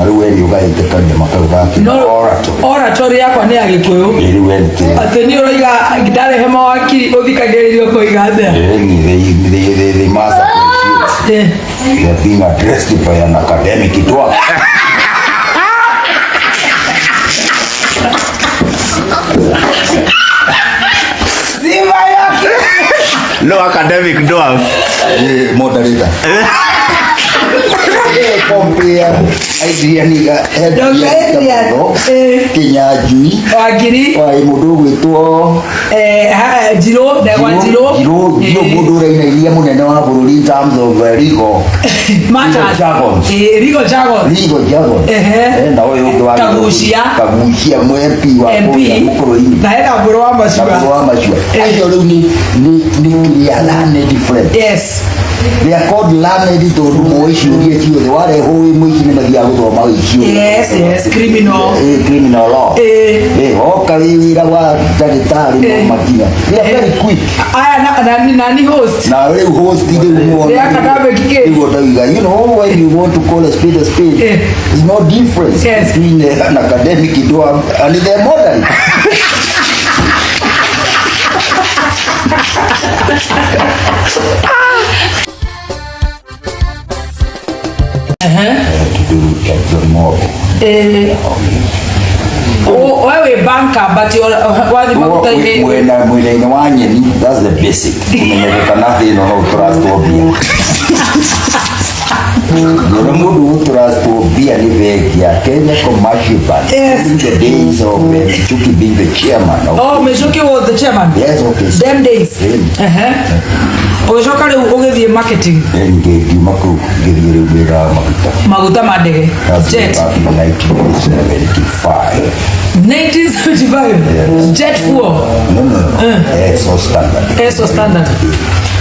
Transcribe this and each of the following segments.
Na rĩu we nĩ ũgaĩte kanyama kau gake. No Oratory. Oratory yakwa nĩ ya Gĩkũyũ. Ĩ, rĩu we nĩ kĩrĩa. Atĩ niĩ ũroiga ndarehe mawakiri ũthikagĩrĩrio kũiga atĩa? Ĩni, they must appreciate they are being addressed by an academic dwarf. Simba yake. No academic dwarf. Moderator. Compare Adrian Dr. Adrian. Kinyanjui Wangiri. wa mũndũ ũgwĩtwo Njirũ, ndegwa Njirũ. Njirũ Njirũ, mũndũ ũrainainia mũnene wa bũrũri in terms of legal Matters. jargons. Legal jargons. Legal jargons. Na ũyũ ũngĩ wa Kagucia. Kagucia mũ MP wa MP. kũrĩa Mũkũrwe-inĩ. Na hena Mbũrũ wa Na Macua. Mbũrũ wa Macua. Acio rĩu nĩ they are learned friends. They are called learned tondũ moĩ ciũria ciothe, warehwo wĩ mũici nĩ mathiaga gũthoma wĩ ciũria. Yes, criminal. Criminal law. Oka wĩ wĩra wa ndagĩtarĩ no makinya. They are very quick. Aya na ni host. Na rĩu host rĩu nĩ Nĩ academic kĩ? Nĩguo ndauga, you know, when you want to call a spade a spade, there's no difference between an academic dwarf and the modern. To do Exxon Mobil. We wĩ banker but wathiĩ maguta-inĩ. Mwena mwena-inĩ wa nyeni, that's the basic kũmenyeka kana thĩ ĩno no ũtrustwo mbia. Ũrĩa mũndũ ũtrustwo mbia nĩ bengi ya Kenya Commercial Bank. In the days of Michuki being the chairman of Oh, Michuki was the chairman. Yes, okay. Them days. Really? Ũgĩcoka rĩu ũgĩthiĩ marketing. Then ngiuma kũu ngĩthiĩ rĩu wĩra wa maguta. Maguta ma ndege. That's Jet. back in 1975. 1975. Yes. Jet fuel. No. Esso Standard. Esso Standard.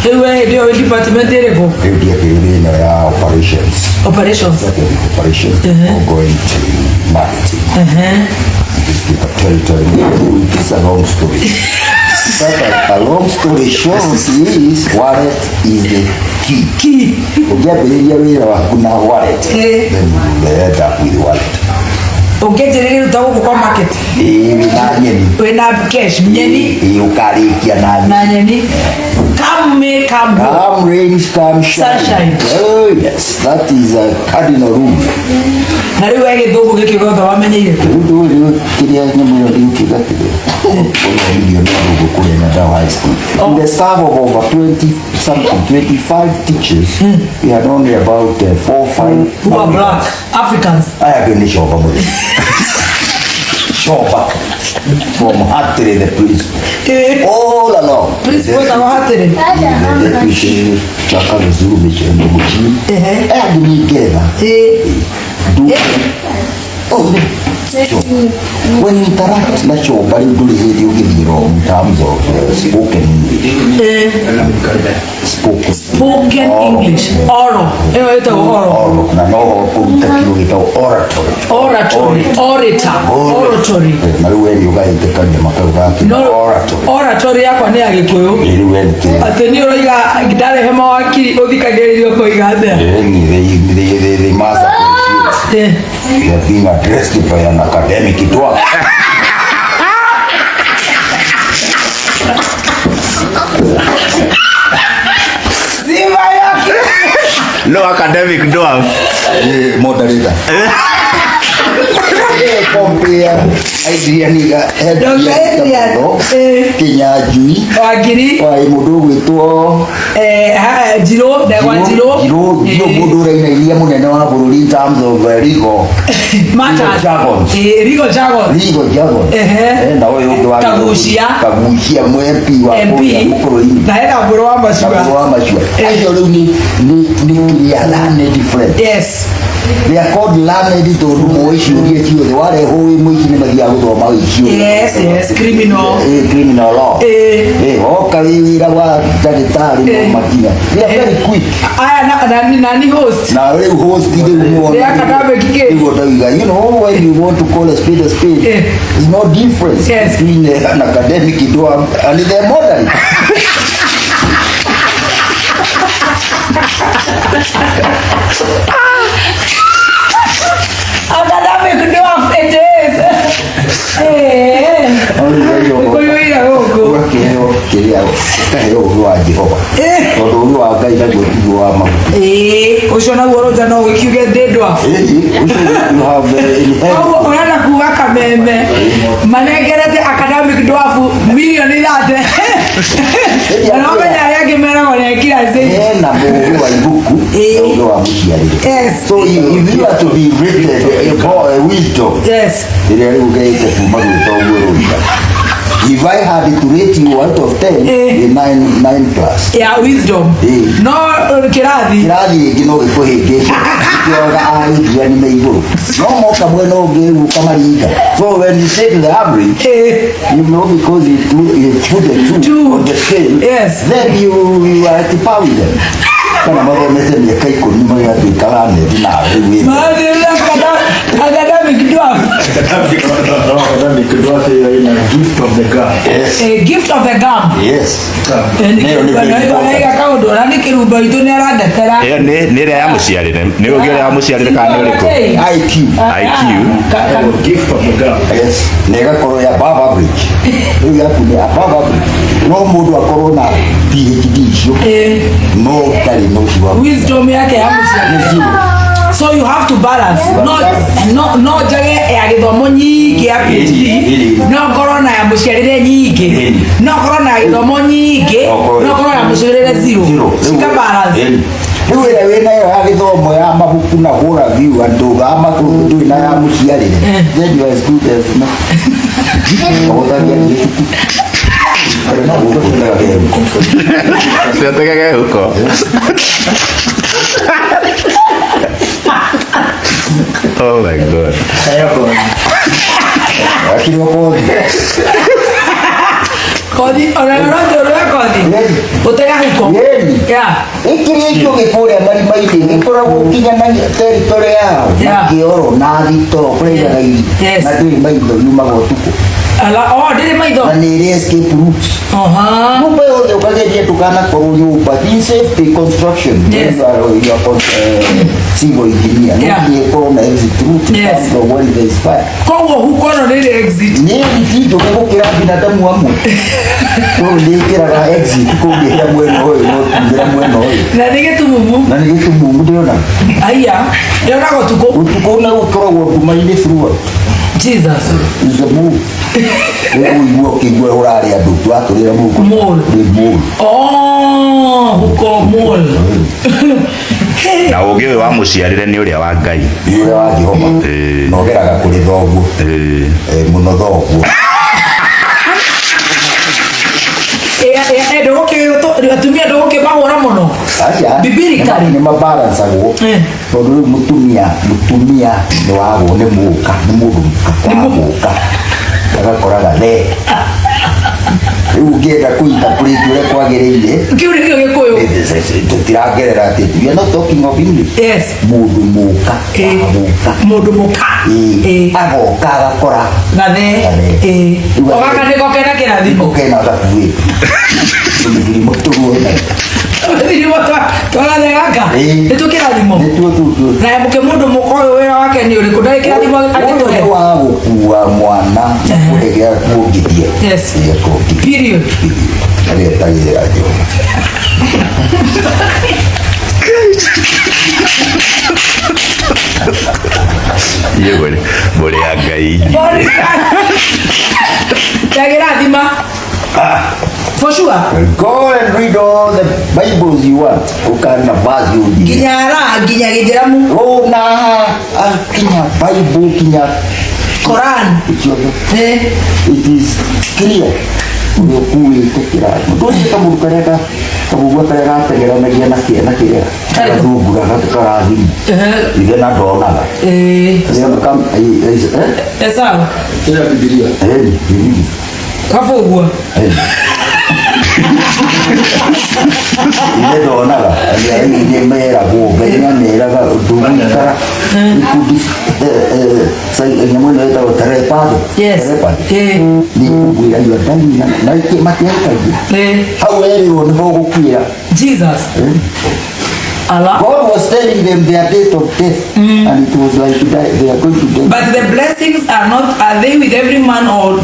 Rĩu we hĩndĩ ĩyo wĩ department ĩrĩkũ? Rĩu ndiakĩrĩ ĩno ya operations. Operations. Operations before going to marketing. This territory. This is a long story. But a long story short is wallet is the key. Key. Ũngĩambĩrĩria wĩra waku na wallet, then you will end up with wallet. Ũngĩanjĩrĩria rĩu ta gũkũ kwa market. Ĩĩ, wĩna nyeni. Wĩna cash nyeni. Ĩĩ, ũkarĩkia na nyeni. Na nyeni. Come may come go. Come rain, come shine. Sunshine. Oh yes, that is a cardinal rule. Na rĩu we gĩthũngũ gĩkĩ gĩothe wamenyeire kũ? Rĩu rĩu kĩrĩa nyamũ ĩyo ndĩngiuga kĩrĩa ũthomithio nĩ arũngũ kũrĩa Nyandarua High School. In the staff of over 20 something, 25 teachers, we had only about 4 5 Who are black Africans. Aya angĩ nĩ coba mũthĩ. Coba from Hatley the principal. All along. Principal etagwo Hatley? The deputy Chaka Ruzuru Mĩcembe Mũchini. Aya angĩ nĩ Ngeretha. Oh, when you interact na coba rĩu ndũrĩ hĩndĩ ũngĩthiĩ wrong in terms of spoken English. Spoken. Spoken English. Oral. Ĩyo ĩtagwo oral. Oral. Na no ho kũruta kiugo gĩtagwo oratory. Oratory. Orator. Oratory. Na rĩu we nĩ ũgaĩte kanyama kau gake. No Oratory. oratory yakwa nĩ ya Gĩkũyũ. Ĩ, rĩu we nĩ kĩrĩa. Atĩ niĩ ũroiga ndarehe mawakiri ũthikagĩrĩrio kũiga atĩa? Ĩni, they must appreciate they are being addressed by an academic dwarf. Simba yake. No academic dwarf. Moderator. Compare Adrian Dr. Adrian. Kinyanjui Wangiri. wa mũndũ ũgwĩtwo Njirũ, ndegwa Njirũ. Njirũ Njirũ, mũndũ ũrainainia mũnene wa bũrũri in terms of legal Matters. jargons. Legal jargons. Legal jargons. Na ũyũ ũngĩ wa Kagucia. Kagucia mũ MP wa MP. kũrĩa Mũkũrwe-inĩ. Na hena Mbũrũ wa Na Macua. Mbũrũ wa Macua. Acio rĩu nĩ they are learned friends. They are called learned tondũ moĩ ciũria ciothe, warehwo wĩ mũici nĩ mathiaga gũthoma wĩ ciũria. Yes, criminal. Criminal law. Oka wĩ wĩra wa ndagĩtarĩ no makinya. They are very quick. Aya na ni host. Na rĩu host rĩu nĩ Nĩ academic kĩ? Nĩguo ndauga, you know, when you want to call a spade a spade, there's no difference between an academic dwarf and the modern. Wa mabuku. Ĩĩ, ũcio naguo rũnja no ũgĩkiuge ndĩ dwarf. Ĩĩ, ũcio you have inherited. Koguo ũrenda kuga kameme manengerete academic dwarf mirioni 30, na no menya arĩa angĩ meragwo nĩ ekira zero. Hena mũũgĩ wa ibuku Ĩĩ. na ũgĩ wa mũciarĩre. Yes. So if you are to be rated for a wisdom Yes. ĩrĩa rĩu ngĩte kuma gwĩ thoguo rũnja, if I had to rate you out of 10, Eh. nĩ 9, 9 plus. Ya wisdom. Ĩĩ. No kĩrathi. Kĩrathi rĩngĩ no gĩkũhĩngĩce kĩoga aithia me igũrũ no moka mwena ũngĩ rĩu ũkamaringa. So when you take the average, Eh. you know, because you put the two, Two. on the scale, Yes. then you are at par with them. Kana mathomete mĩaka 10 magatuĩka learned nawe rĩu wĩ. Mathĩna academic dwarf. Academic dwarf ĩyo ĩna gift of the gab. Yes. A gift of the gab. Yes. Nĩyo nĩ very important. Kaũndũ na nĩ kĩrumba itũ nĩ arandetera. Ĩyo nĩ ĩrĩa ya mũciarĩre, nĩ ũgĩ ũrĩa wa mũciarĩre kana nĩ ũrĩkũ? IQ. IQ. Gift of the gab. Yes. Na ĩgakorwo ya above average. Rĩu yaku nĩ above average. No mũndũ akorwo na PhD icio no ndarĩ na ũcio wa Wisdom yake ya mũciarĩre. Nĩ zero. So you have to balance. No njage ya gĩthomo nyingĩ ya PhD, Ĩĩ. no ngorwo na ya mũciarĩre nyingĩ, Ĩĩ. no ngorwo na ya gĩthomo nyingĩ, No ngorwo- no ngorwo na mũciarĩre zero. Zero. Cika balance. Ĩĩ. Rĩu ĩrĩa wĩ nayo ya gĩthomo ya mabuku na hũra view andũ ga makũrũ ndũrĩ na ya mũciarĩre, then you are as good as no ũgũthagia gĩcuku na gũkũ ũtegage huko. Ũtegage huko. Oh my God. Akiri okothi. Kothi ona no njũrũ kothi. Ĩĩ. Ũtega huko. Ĩĩ. Yeah. Ĩkĩrĩa ikĩo gĩkũrĩa marima-inĩ gĩkoragwo kinyanania territory yao na kĩoro na thitoo kũrĩa irio na ndĩrĩ maitho, yumaga ũtukũ. Ala, oh, ndĩrĩ maitho. Na nĩ ĩrĩ escape routes. Nyũmba yothe ũkageria ndũkanakorwo nyũmba in safety construction. Yes. You are civil engineer, no nginya ĩkorwo na exit route in terms of when there is fire. Koguo huko ĩno nĩ exit. Nĩ ti njũgĩ gũkĩra binadamu amwe, koguo nĩ ĩkĩraga exit kũngĩhĩa mwena ũyũ no tumĩra mwena ũyũ. Na nĩ gĩtumumu. Na nĩ gĩtumumu, ndĩona. Aya, yonaga ũtukũ. Ũtukũ na gũkoragwo nduma-inĩ throughout. Jesus. Is a move. Rĩu ũigua ũkĩigua ũrarĩa andũ watũrĩra mũhuko. Mole. Nĩ mole. Oh, huko mole. Na ũgĩ ũyũ wa mũciarĩre nĩ ũrĩa wa Ngai. Nĩ ũrĩa wa Jehova. Ĩĩ. Na ũgeraga kũrĩ thoguo. Ĩĩ. Eh, mũno thoguo. Atumia ndũgũkĩmahũra mũno. Aca. Biblically. Nĩ mabalancagwo. Tondũ rĩu mũtumia nĩ wagwo nĩ mũka, nĩ mũndũ mũka wa mũka. Agakoraga the. Rĩu ũngĩenda kũ-interpret ũrĩa kwagĩrĩire, Kĩu nĩkĩo Gĩkũyũ. Tũtiragerera atĩ we are not talking of English. Yes. Mũndũ mũka wa mũka. Mũndũ mũka. Ĩĩ. Ĩĩ. Agoka agakora gathe. Gathe. Ĩĩ. Rĩu O gaka nĩko kena kĩrathimo. Kena gakuĩte tũmĩthirimo tũruona. Tũmĩthirimo twa gathe gaka. Ĩĩ. Nĩtuo kĩrathimo. Nĩtuo tu. Na mũke mũndũ mũka ũyũ wĩra wake nĩ ũrĩkũ? Ndarĩ kĩrathimo Ũyũ angĩtũhe. nĩ wa gũkua mwana na kũhe gĩa kuongithia. Yes. Gĩa kuongithia. Period. Agĩetagĩrĩra Jehova. Inyuĩ mũrĩ a Ngai inyuĩ. Ndagĩrathima. For sure. Go and read all the Bibles you want. Ukana verse you need. Nginya ra nginya gĩthĩramu. Oh na ah, kinya Bible kinya Koran. ciothe. Eh. It is clear. Ũrĩa ũkuĩte kĩrathimo. Ndũĩ kamũndũ karĩa kabugua karĩa gateng'eranagia na kĩa na kĩrĩa Karĩkũ? gathungura karathimo. Ithe na ndonaga. Rĩo kam eh Esau. Ĩrĩa Bibilia. eh eh. Kabugua. Ithe ndonaga. Nĩ meragwo Ngai nĩ ameraga ndũgũikara ikundi nyamũ ĩno ĩtagwo telepathy. Yes. Telepathy. Eh. Nĩ kũngwĩra you are dying na matiahikagia. Eh. Hau werĩrwo nĩho ũgũkuĩra. Jesus. Ala. God was telling them their date of death, and it was like they are going to die. But the blessings are not, are they with every man or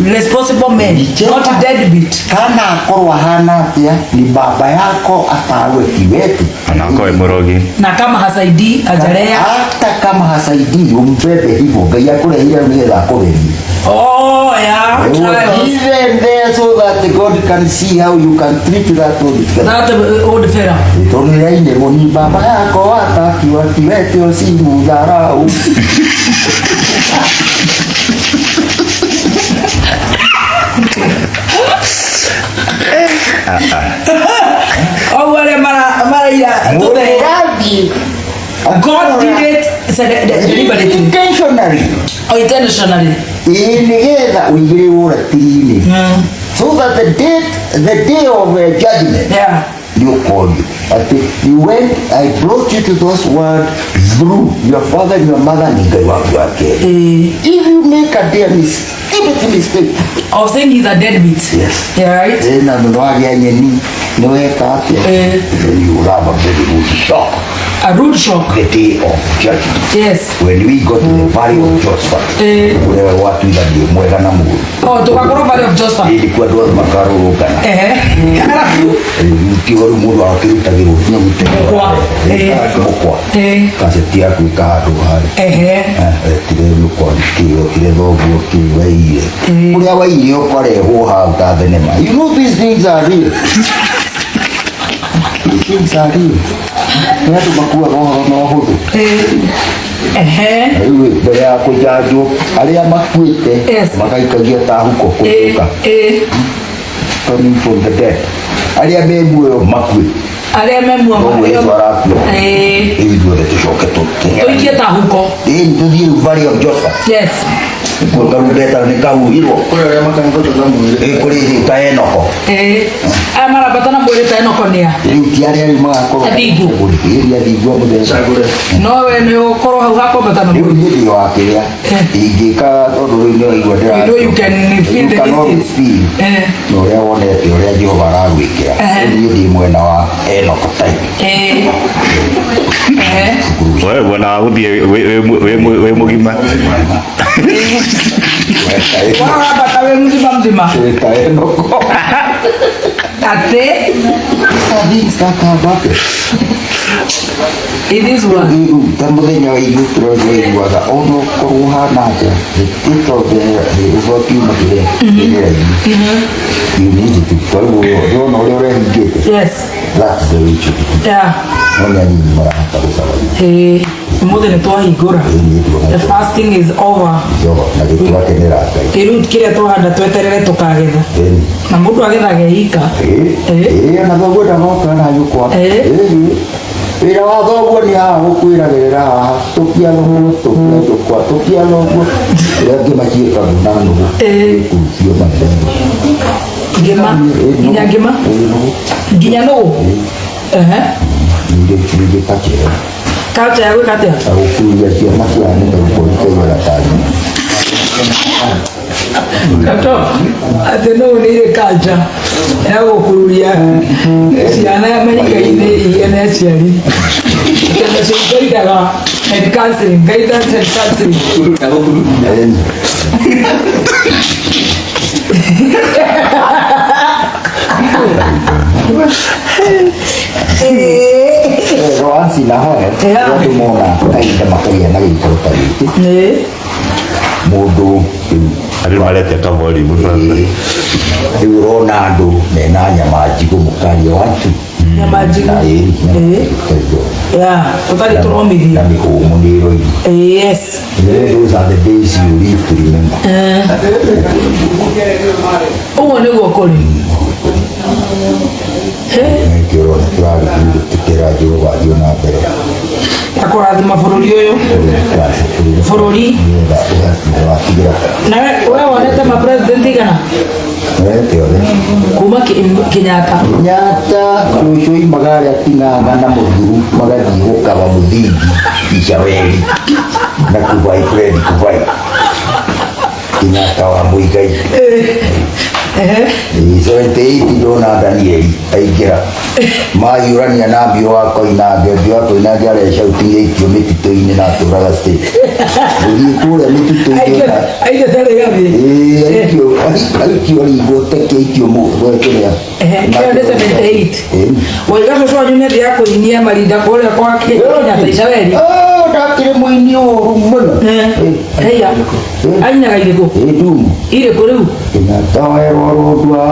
responsible men, not deadbeat. Kana akorwo ahana atia ni baba yako atawe kiwete Anakorwo ĩ mũrogi. Na kama hasaidii ajalea. Hata kama hasaidii umbebe hivyo Ngai akurehire nigetha akugerie. Oh yeah, They were trials. given there so that God can see how you can treat that old fellow. That old fella. Tondũ nĩrainĩrwo ni baba yako atakiwa kiwete usimudharau. Oguo arĩa maraira tũthe. Mũrĩrathi. God did it deliberately. Intentionally. Oh, intentionally. Ĩĩ nĩgetha ũigĩrĩrwo ratiri-inĩ. So that the date, the day of judgment, Yeah. nĩ ũkonio atĩ you went, I brought you to this world through your father and your mother nĩ Ngai waku wa kerĩ. Eh, If you make a day stupid mistake, of saying he's a deadbeat. Yes. Yeah, right? Na nĩ wagĩa nyeni nĩ weka atĩa, Eh. then you will have a very good shock. A rude shock. The day of judgment. Yes. When we got to the valley of Josephat, Eh. kũrĩa gwatuithanio mwega na mũũru. Oh, tugakorwo valley of Josephat. Ĩĩ nĩkuo andũ othe makarũrũngana. Eh. Arabu. Rĩu rĩu mũndũ akĩrutagĩrwo nginya Mũkwa. Eh. mũkwa. Eh. Kaseti yaku ĩkahandwo harĩa. Ehe. Wetire mũkwa kĩ, wetire thoguo kĩ, waiyire. Eh. Kũrĩa waiyire ũkarehwo hau ta thenema. You know these things are real. These things are real. Nĩ andũ makuaga ũhoro na ũhũthũ. Eh. Ehe. Rĩu mbere ya kũnjanjwo arĩa makuĩte Yes. magaikagia ta huko Eh. kũriũka Eh. coming from the dead arĩa me muoyo makue Arĩa me muoyo. Noguo Yesu arakua. Eh. Rĩu ithuothe tũcoke tũteng'eranie. Tũikie ta huko. Ĩĩ tũthiĩ rĩu valley of Josephat. Yes. Nĩkuo karumbeta nĩ kahuhirwo. Kũrĩ arĩa makambatata mwĩrĩ. Ĩĩ kũrĩ rĩu ta Enoko. Eh. Aya marambata na mwĩrĩ ta Enoko nĩa. Rĩu ti arĩa rĩu magakorwo Athingu. Ĩĩ nĩ athingu a mũthemba. Cagũre. No we nĩ ũkorwo hau hakwambata na Rĩu mwĩrĩ. niĩ ndĩ wa kĩrĩa Eh. ingĩka tondũ rĩu nĩ waigua ndĩra You know you can feel the You cannot distance. feel Eh. na ũrĩa wonete ũrĩa Jehova aragwĩkĩra. Eh. Rĩu niĩ ndĩ mwena wa Enoko type. Eh. Eh. We mwena wa gũthiĩ wĩ mũgima. Warambata wĩ mzima mzima. Ta Enoko. Atĩ Things that have happened. it is one. Rĩu ta mũthenya wa ithuĩ tũraiguaga ona ũkorwo hana atĩa the date of the ũgokiuma kĩrĩa kĩrĩa-inĩ you need to koguo ndĩrona ũrĩa ũrehingĩte. Yes. That's the way it should be. Yeah. No nĩ anyinyi marahota gũcabania. Eh, ũmũthĩ nĩ twahingũra. The fasting is over. Jehova na gĩtũgakenera Ngai. Rĩu kĩrĩa twahanda tweterere tũkagetha. Ĩni. Na mũndũ agethaga eika. Ĩĩ ĩĩ ona thoguo ndagoka na nyũkwa. Eh. Ĩĩ wĩra wa thoguo nĩ haha gũkwĩragĩrĩra haha tũkia thoguo tũkia nyũkwa tũkia thoguo ũrĩa angĩ maciĩkagu na nũgũ. Eh. Kũrucio manene. Ngĩma. Nginya ngĩma. Ĩĩ nũgũ. Nginya nũgũ. Ehe. Ningĩ kachere. Culture ya gwĩka atĩa? Gũkururia ciana cianĩka gũkorwo ikaigua tani. Kato, atĩ nũgũ nĩ irĩ culture ya gũkururia ciana mahiga-inĩ iria nĩ aciari. Atĩ nacio igaidaga and counseling, guidance and counseling. Ĩni. Once in a while, Yeah. andũ mona kahinda makagĩa na gĩikaro ta gĩkĩ Ĩĩ. mũndũ rĩu Andũ maretia kavorimu baba. Rĩu ũrona andũ mena nyama njigũ mũkaria watu Nyama njigũ. na ĩĩ nyama Ĩĩ. njigũ Yeah, tũtarĩ tũromithio. na mĩhũmũ nĩ ĩroima. Yes. Those are the days you live to remember. Ũguo nĩguo kũrĩ. Nĩkĩo ũrona tũragĩthiĩ tũkĩra Jehova athiĩ na mbere Na kũrathima bũrũri ũyũ. Bũrũri. Nĩgetha ũgatigĩra Na we wonete ma president igana Wete othe. kuma Kenyatta. Kenyatta cũcũ oimaga arĩa Ting'ang'a na mũthuru magathiĩ gũkaba mũthingi Icaweri na Kubai Fred Kubai. Kenyatta wa Muigai. 78 ndona Danieli aingĩra mahiũrania na mbiũ wa Koinange. Mbiũ wa Koinange arecauti aikio mĩtitũ-inĩ na atũraga state gũthiĩ kũrĩa mĩtitũ-inĩ na Aikio tarĩ gathi. Ĩĩ, aikio ringwo teke aikio kĩrĩa. Ĩyo nĩ 78. Ĩĩ. Waiga cũcũ wanyu nĩ athiaga kũinia marinda kũrĩa kwa Kenyatta Isabeli. Oh, ndakĩrĩ mũini ũru mũno. Heya. Ainaga irĩkũ? Ĩĩ, ndumu. Irĩkũ rĩu? Kenyatta werwo rũndwa,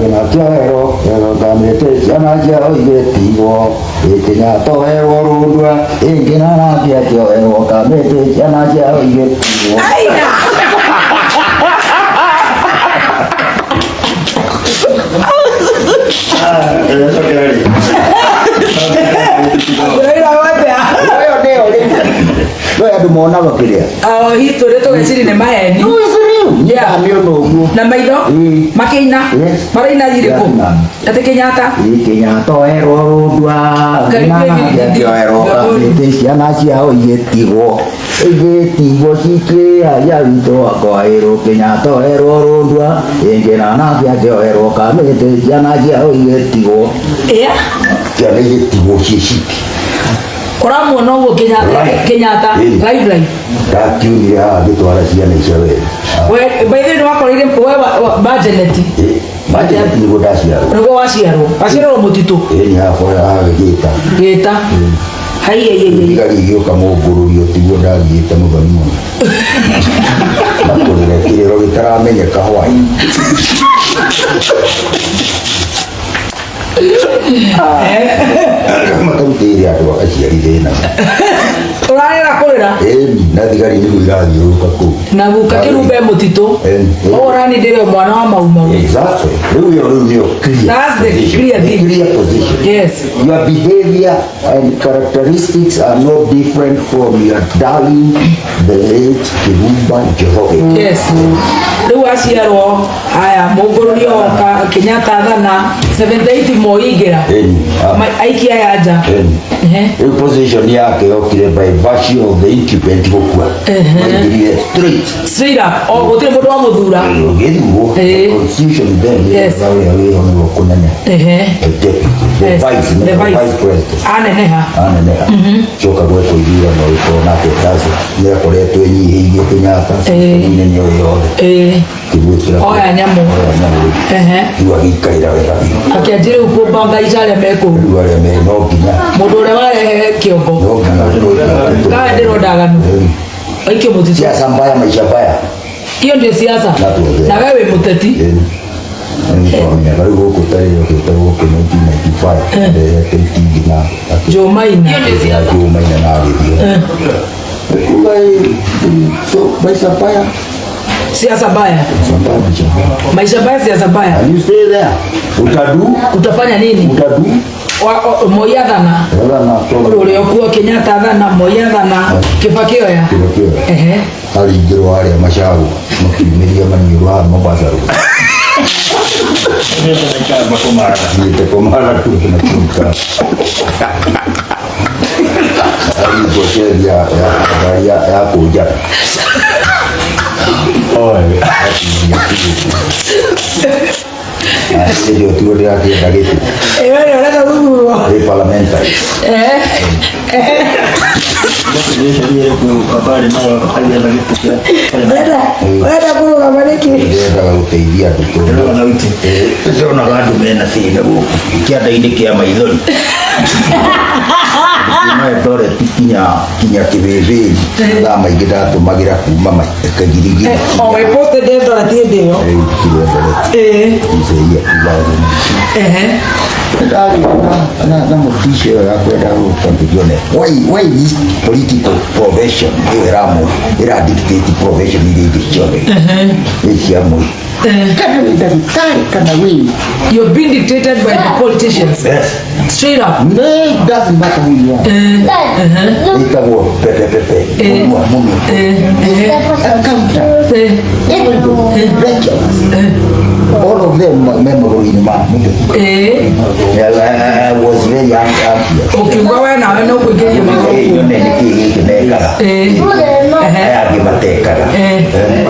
Kenyatta werwo erũgamĩte ciana ciao igĩtigwo. Ĩ Kenyatta werwo rũndwa, ĩngĩ na nake akĩoerwo kamĩtĩ ciana ciao igĩtigwo. Aina. Ndĩraira watea. Ĩyo nĩyo rĩu. No andũ monaga kĩrĩa. Oh, history tũgeciri nĩ maheni. No, it's real. Yeah. Nĩ ũndũ ũguo. Na maitho Mm. makĩina. Yes. Maraina irĩkũ? Yeah. Atĩ Kenyatta. Ĩ Kenyatta werwo rũndwa, Ngai na nake akĩoerwo kamĩtĩ ciana ciao igĩtigwo. Igĩtigwo cikĩaria witũ akwaĩrwo Kenyatta werwo rũndwa, ĩngĩ na nake akĩoerwo kamĩtĩ ciana ciao igĩtigwo. Ĩa. Ciana igĩtigwo ciĩ ciki. Ũramuona ũguo Kenyatta. Live. Kenyatta Mm. live live. Ndakiumire haha ngĩtwara ciana icio wega. We by the way nĩwakoreire we Bajanet. Bajanet nĩguo ndaciarwo. Nĩguo waciarwo. Waciarwo mũtitũ. Ĩĩ, nĩ haha haha gĩta. Gĩta. Hai hai hai. Thigari igĩũka mũngũrũrio tiguo ndagiĩte mũthoni mũno. Na kũrĩra kĩrĩro gĩtaramenyeka hwaĩ. Makarutĩire andũ aciari thĩna. Ũrarĩra kũrĩra. Ĩni, na thigari nĩguo irathiũrũrũka kũu. Na guka kĩrumbe mũtitũ. Ĩni. Ũguo nani ndĩrĩ mwana wa mau mau. Exactly. Rĩu ĩyo rĩu nĩyo clear That's the position. clear thing. Clear position. Yes. Your behavior and characteristics are no different from your darling, the late Kihumba Njoroge. Yes. Rĩu aciarwo aya mũngũrũri oka Kenyatta athana 78 Moi ingĩra. Ĩni, ah. Aikia aya nja. Ĩni. Ehe. Rĩu position yake yokire by virtue of the incumbent gũkua. Maingĩrire straight. Straight up. O gũtirĩ mũndũ wamũthura. Ũgĩthurwo, Ĩĩ. the constitution then Yes. ũrĩa wĩho nĩwe kũnene. Ehe. The deputy, the Yes. vice, The the vice. vice president. Aneneha. Aneneha. Coka gwekwo ithurano gĩkorwo nake taco nĩakoretwo enyihĩirie Kenyatta Ĩĩ. nĩ nĩoĩ yothe. Ĩĩ. Kĩmwĩkĩra Oya nyamũ. Oya nyamũ. Ehe. Rĩu agĩikarĩra wega biũ. Akĩanjia rĩu kũbanga ica arĩa me kũu. Rĩu arĩa me no nginya Mũndũ ũrĩa warehe kĩongo. no nginya Kawe ndĩronda ng'ano. Aikio mũtitũ. Siasa mbaya maisha mbaya. Hiyo ndio siasa. Na tuongee. Na wewe wĩ mũteti. Nĩtwamenyaga rĩu gũkũ tarĩ okĩte gũkũ 1995 ndehete itingi na Joe Maina. Hiyo ndio siasa. Joe Maina na agĩthiĩ. Kuga so maisha mbaya. Siasa mbaya. Maisha mbaya, maisha mbaya. Maisha mbaya, siasa mbaya. And you stay there. Utadu, Utafanya nini? utadu. Moi athana. Wala na Ũrĩa ũkuo Kenyatta athana, Moi athana, Kibaki oya. Kibaki oya. Ehe. Aringĩrwo harĩa Machagu makiumĩria maniũrũ haha Mombasa Road. Thiĩte kũmara tu na kũruta. Aringwo cethi ya ngari ya kũnjana. Hĩndĩ ĩyo tiguo ndĩrakĩenda gĩtĩ. Ĩyo nĩ ũrenda gũthurwo. Ĩ parliamentary. Ũrenda kũrũgama nĩkĩ? Ndĩrendaga gũteithia andũ tondũ ndonaga andũ mena thĩna gũkũ kĩanda-inĩ kĩa maithori. Kuma Eldoret kinya Kĩbĩbĩri mathaa maingĩ ndatũmagĩra kuma Kagirigiri. O wĩ posted Eldoret hĩndĩ ĩyo. Kinya Eldoret. Ĩĩ. Iceia 2000. Ehe. Ndarĩ na motisha ĩyo ya kwenda gũcontribute. Why this political profession ĩyo ĩra dictate profession iria ingĩ ciothe? Ĩ cia mũingĩ. Kana wĩ ndagĩtarĩ kana wĩ You're being dictated by the politicians. Yes. Straight up. No, it doesn't matter who you are. Ĩtagwo pepe pepe. Mũnua mũno. Accountant. Everybody. Lecturers. All of them me magũrũ-inĩ ma mũteti. Ĩĩ. I was very anxious. Ũkiuga we nawe no kũingĩria magũrũ. Nyone nĩkĩ gĩkĩ mekaga. Ĩĩ. Aya angĩ matekaga.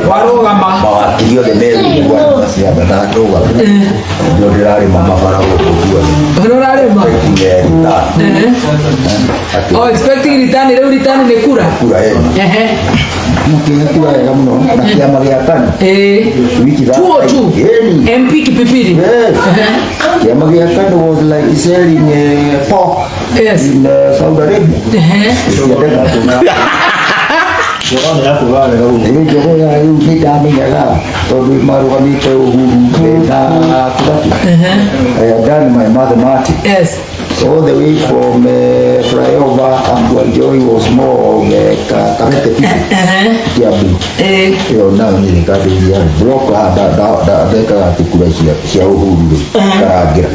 Warũgama. Acio othe me rungu wa ciama na ndũga ndio ndĩrarĩma mabara gũkũ guothe. Ũrĩa ũrarĩma. Expecting. Oh, expecting return, rĩu return nĩ kura. Kura ĩno. Makĩhe kura wega mũno na kĩama gĩa KANU. Wiki that 202. Ĩni. MP Kipipiri. Yes. Kĩama gĩa KANU was like selling pork in Saudi Arabia. Kĩendeka. Njogoo nĩ yakuga wega gũkũ. Rĩu njogoo ya rĩu nĩ ndamenyaga tondũ marũgamĩte Uhuru na Kibaki. I had done my mathematics. All the way from flyover up to Joy was more of Kabete people. Kiambu. Ĩyo nayo nĩ ndĩkambĩrĩria block ndekaga atĩ kura cia Uhuru rĩ karangĩra.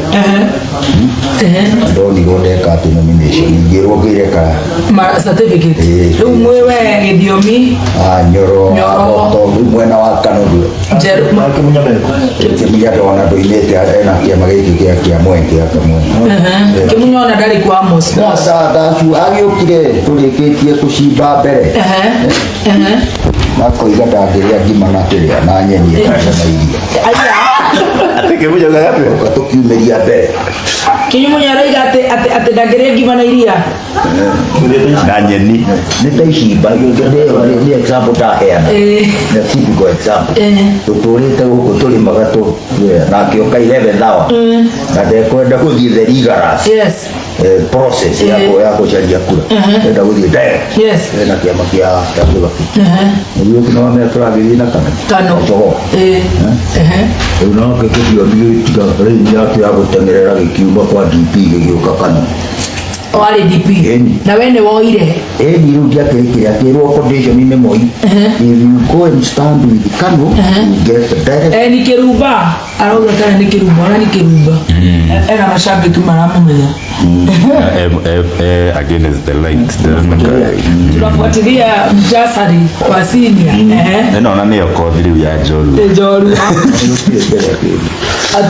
Ndonirwo ndeka atĩ nomination ingĩrwo ngĩreka. Ma certificate. Rĩu mwĩ we gĩthiomi. Ah, Nyoro. Nyoro. Roto rĩu mwena wa Kanu ndũ Njeru. Kĩmunya meko. Kĩmunya ndona ndoimĩte ena kĩama gĩkĩ kĩa Mwenge gĩa Kamwenge. Kĩmunya ona ndarĩ kwa Amos. Ndacu agĩũkire tũrĩkĩtie kũcimba mbere na koiga ndangĩrĩa ngima na kĩrĩa na nyeni akarĩa na iria. Aya. Atĩ Kĩmunya augaga atĩa? Oka tũkiumĩria mbere. Kĩmunya aroiga atĩ atĩ ndangĩrĩa ngima na iria. Na nyeni. Nĩ ta icimba nĩ example ndaheana. Nĩ typical example. Tũtũrĩte gũkũ tũrĩmaga tũ na akĩũka 11 hour na ndekwenda gũthiĩ the rigorous process ya gũcaria kura, enda gũthiĩ direct. Ena kĩama kĩa Kibaki nĩguo kĩnawamea tũragĩthiĩ na kana Kano. Njogoo. Rĩu nake kĩthiomi gĩtiga rĩu yake ya gũteng'erera gĩkiuma kwa DP gĩgĩũka Kanu. Warĩ DP. Ĩni. Na we nĩ woire. Ĩni rĩu ndiakĩrĩkĩrĩ akĩrwo condition nĩ Moi, if you go and stand with Kanu, you get the direct. Ni Kĩrumba arauga kana nĩ Kĩrumba ona nĩ Kĩrumba ena macambĩki maramũmenya. Against the light. Tunafuatilia mjasari wa senior. Ĩno ona nĩyo kothi rĩu ya njorua. Njoru. Gũtirĩ mbere ya kĩndũ. Ate